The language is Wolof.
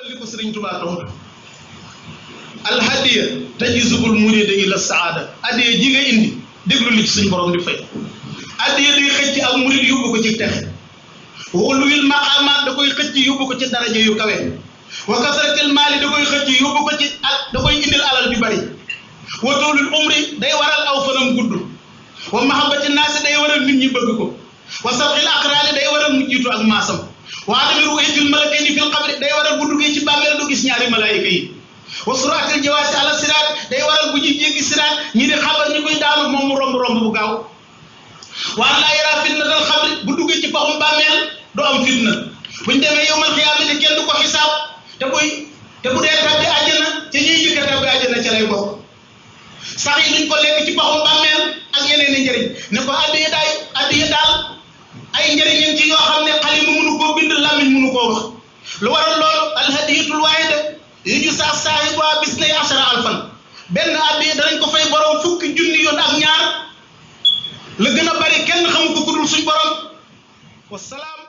li ko Sëriñ Tuubaa tontu alhadiya tajzubul murida ila saada addiya ji nga indi déglu li ci suñ borom di fay addiya day xëcc ak murid yóbbu ko ci texe wuluwil maqaamaat da koy xëcc yóbbu ko ci daraja yu kawe wa kasratil maali da koy xëcc yóbbu ko ci da koy indil alal ju bari wa toolul umri day waral aw fanam gudd wa mahabbati naasi day waral nit ñi bëgg ko wa sabxil aqraani day waral mu jiitu ak maasam wa adami ru'yatil malakayni fil qabri day waral bu duggee ci bàmmeel du gis ñaari malaayika yi wa suraatil jawaasi ala siraat day waral bu ñuy jéggi siraat ñi di xabar ñi koy daanu moom mu romb bu gaaw wa an laa yaraa fitnatal xabri bu duggee ci paxum bàmmeel du am fitna buñ demee yowmal xiyaamati kenn du ko xisaab te bu dee tabbi àjjana ca ñuy jëkk a tabbi àjjana ca lay bokk sax yi duñ ko lekk ci paxum bàmmeel ak yeneen i njëriñ ne ko addiya daal ay njëriñam ci yoo xam ne xalima mënu koo bind làmmiñ mënu koo wax lu waral loolu alhadiyatul waahida yuju saahibuhaa bisnay ashara alfan benn addiya danañ ko fay borom fukki junni yoon ak ñaar la gën a bari kenn xamu ko ku dul suñ borom wasalaam